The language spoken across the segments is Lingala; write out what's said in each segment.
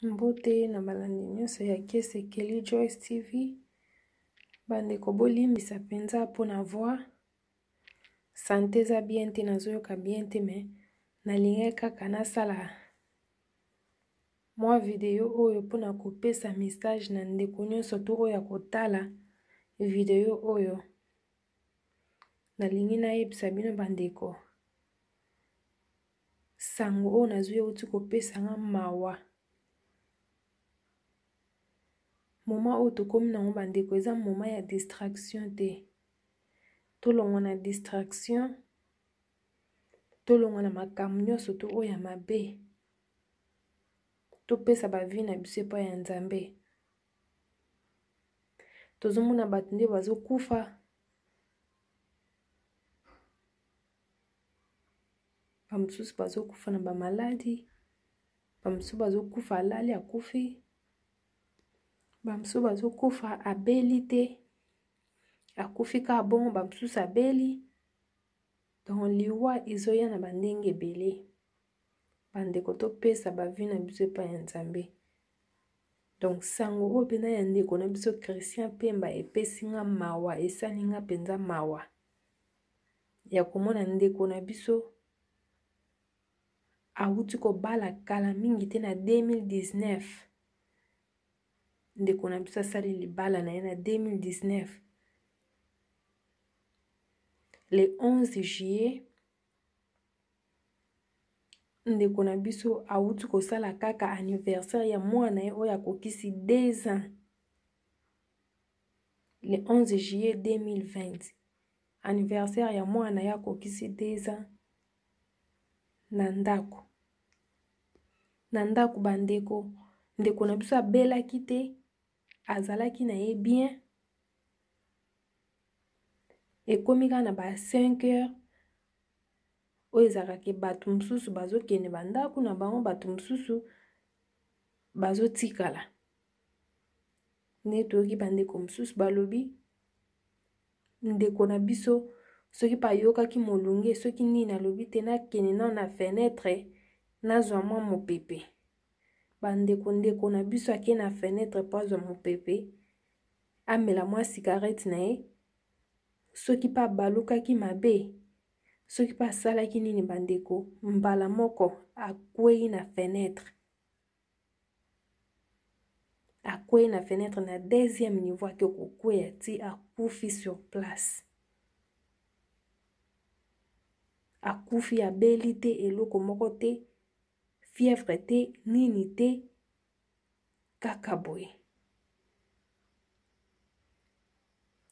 Mbote na balandi nyonso ya Kiese Kelly Joyce TV. Bandeko bolimbisa mpenza mpo na voix. Sante eza bien te, nazoyoka bien te mais nalingaki kaka nasala mwa video oyo mpo na kopesa message na ndeko nyonso to oyo akotala video oyo. Nalingi nayebisa bino bandeko sango oyo nazwi euti kopesa nga mawa. Moment oyo tokomi nango bandeko eza moment ya distraction te. Tolongwa na distraction, tolongwa na makambo nyonso to oyo ya mabe, topesa ba vie na biso epai ya Nzambe. Tozomona bato nde bazokufa Bamosusu bazokufa na bamaladi, bamosusu bazokufa alali akufi, bamosusu bazokufa abeli te akufi kaka bongo, bamosusu abeli. Donc liwa ezoya na bandenge ebele. Bandeko topesa bavi na biso epai ya Nzambe. Donc sango oyo mpenza ya ndeko na biso Christian Pemba epesi nga mawa, esali nga mpenza mawa ya komona ndeko na biso awuti kobala kala mingi te na 2019. Ndeko na biso asali libala na ye na 2019 le 11 juillet. Ndeko na biso awuti kosala kaka anniversaire ya mwana ye oyo akokisi 2 ans le 11 juillet 2020. Anniversaire ya mwana ye akokisi 2 ans na ndako. Na ndako bandeko, ndeko na biso abelaki te, azalaki na ye bien. Ekomi kaka na ba 5 heures oyo ezalaka ke bato mosusu bazokende bandako na bango, bato mosusu bazotikala. Nde toyoki bandeko mosusu balobi ndeko na biso soki mpe ayokaki molunge soki nini alobi te, nakende nano na fenetre nazwa mwa mopepe. Bandeko, ndeko na biso ake na fenetre mpo azwa mopepe, amela mwa cigarette na ye. Soki mpe abalukaki mabe, soki mpe asalaki nini, bandeko, mbala moko akwei na fenetre. Akwei na fenetre na deuxième niveau, ake kokweya ti akufi sur place. Akufi, abeli te, eloko moko te, fièvre te, nini te, kaka boye.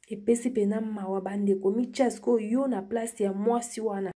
Epesi mpena mawa bandeko. Mitya sikoyo yo na place ya mwasi wana.